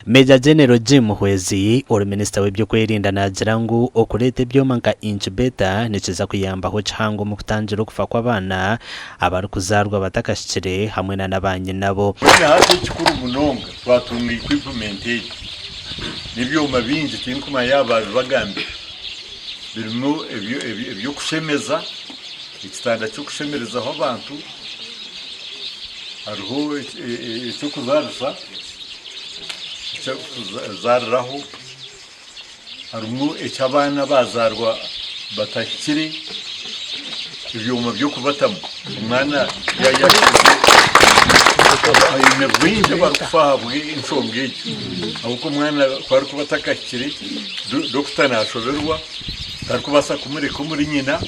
Major General Jim Muhwezi, ori minisita w'eby'okwerinda naagira ngu okureeta ebyoma nka incubator nikiza kuyambaho kihango omu kutangira okufa kw'abaana abarikuzaarwa batakahikire hamwe na n'abanyinabo. Mbwenu hati ekikuru munonga twatunga equipment egi n'ebyoma bingi tinkumanya yaaba baabibagambira birimu eby'okushemeza, ekitanda ky'okushemerezaho abantu, hariho eky'okuzaarisa, eky'okuzaariraho, harimu eky'abaana abaazaarwa batahikire, ebyoma by'okubatamu omwana yaaba akuzire aine baingi abarikufa ahabw'enshonga egyo ahabw'okuba omwana ku arikuba atakahikire dokita naashoberwa tarikubaasa kumureka omuri nyina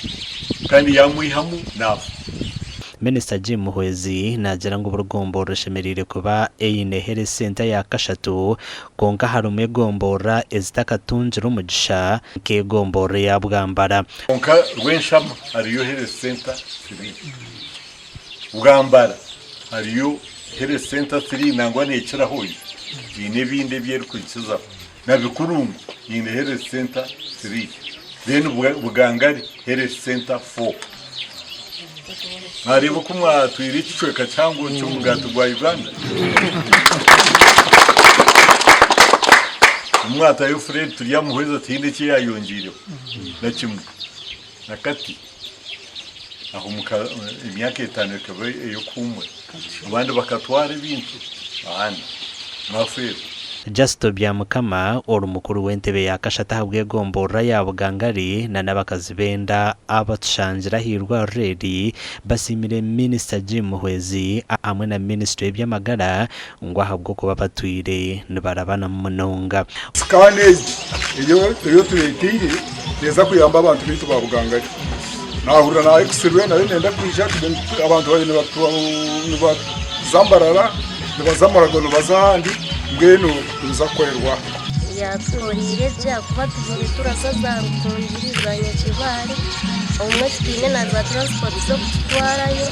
kandi yaamwihamu naafa. Minisita Jim Muhwezi naagira ngu buri gomborora eshemereire kuba eine Health Centre ya kashatu kwonka harimu egomborora ezitakatungire omugisha nk'egomborora eya Bwambara. Kwonka Rwenshama hariyo Health Centre three, Bwambara hariyo Health Centre three nangwa nekiraho yo eine ebindi ebi erikukizaho na Bikurungu eine Health Centre three then Bugangari Health Centre four. Mwareeba oku mwatwire ekicweka kihango ky'omugaati gwa Uganda? Obu mwatayo Fred Turyamuhweza tihaine eki yaayongyeireho na kimwe na kati. Aho emyaka etaano ekaba ey'okuhuumura. Abandi bakatwara ebintu ahandi mwafeerwa. Justo Byamukama ori mukuru w'entebe ya kashatu ahabw'egomborora ya Bugangari na n'abakazi b'enda abatushangire ah'eirwariro eri basiimire Minisita Jim Muhwezi hamwe na minisiture y'eby'amagara ngu ahabw'okuba batwire nibarabanamu munonga. Sikaani egi ei otureeteire neeza kuyamba abantu baitu ba Bugangari. Naahurira na X-ray nayo neenda kwija abantu bariyo nibaza Mbarara, nibaza Murago, nibaza ahandi mbwenu nibiza kukorerwa aha. Yaatuhuriire gye ahakuba tubaire turaza za Rukungiri, za Nyakibale, obumwe tutaine na za transport z'okututwarayo,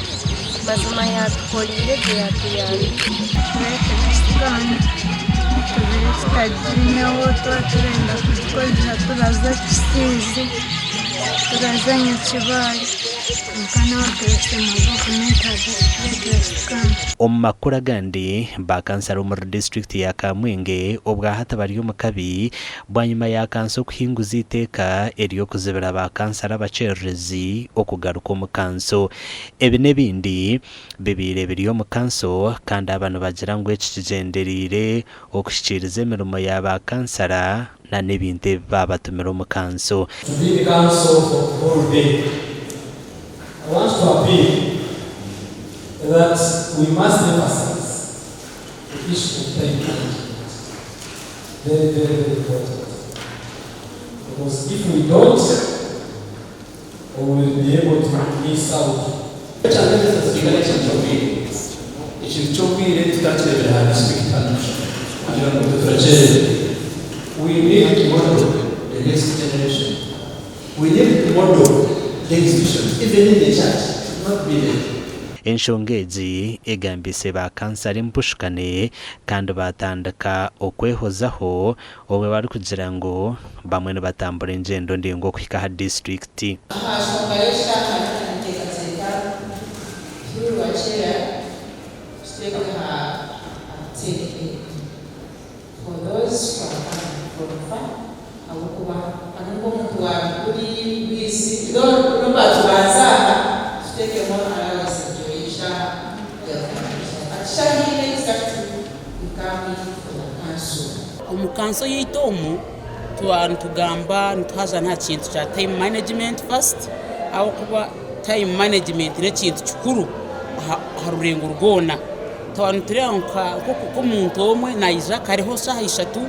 mazima yaatukoreire gye yaatuyambire. Tureetire sikaani tubaire tutagiineho twaba turenda kugikozesa turaza Kisiizi, turaza Nyakibale kwonka nawe turasiima gavumenti ahabw'okutureetera sikaani. Omu makuru agandi, ba kansara omuri disiturikiti ya Kamwenge obwahati bari omu kabi bwanyima ya kanso kuhinguza eiteeka ery'okuzibira ba kansara abakyererezi okugaruka omu kanso. Ebi n'ebindi bibaire biri omu kanso kandi aba nibagira ngu eki kigyendereire okuhikiiriza emirimo ya ba kansara na n'ebintu ebi baabatumire omu kanso. To be in council for the whole day. I want to appeal that we must emphasize the issue of time management. Very, very, very important. Because if we don't, we will be able to miss out. Ekintu ky'obwire ekintu ky'obwire tutakireebera aha disiturikiti hanu kugira ngu itwe turakyerererwa. We need to model the next generation. We need to model the institutions even in the church should not be late. Enshonga egi egambiise ba kansara empushukane kandi baatandika okwehozaho Obwe barikugira ngu bamwe nibatambura engyendo ndaingwa okuhika aha disiturikiti. Aha nshonga y'eshaaha ninteekateeka through Rwakyera tuteeke aha buteeke for those who are coming from far ahabw'okuba hariho nk'omuntu wa Biguri, Rwizi though n'obu baatubanza aha tuteekemu allowance egyo y'eshaaha hati shaaha ina exactly we come in for the council. Omu kanso yaitu omu twaba nitugamba nituhaza n'aha kintu kya time management first ahabw'okuba time management n'ekintu kikuru aha rurengo rwona. Twaba nitureeba nk'omuntu omwe naija kare shaaha ishatu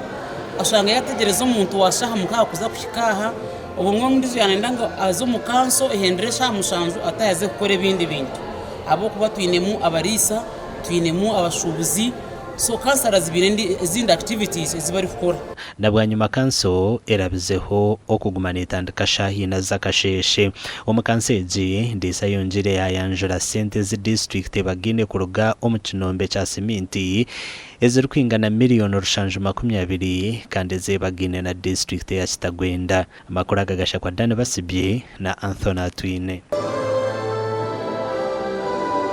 oshanga yaategyereza omuntu wa shaaha mukaaga kuza kuhika aha, obumwe ondiijo yaaba nayenda ngu aze omu kanso ehendere eshaaha mushanju ataahe aze kukora ebindi bintu ahabw'okuba twinemu abariisa, twinemu abashuubuzi. So councillors baine ezindi activities ezi barikukora. Na bwanyima kanso erabizeho okuguma netandika shaaha ina z'akasheeshe. Omu kanso egi, Ndiisa ayongiire yayanjura sente ezi disiturikiti ebagaine kuruga omu kinombe kya siminti. ezirikwingana miriyoni 720 kandi ezeebagaine na disiturikiti eya Kitagwenda. Amakuru aga gashakwa Dan Basibye na Anthony Atwine.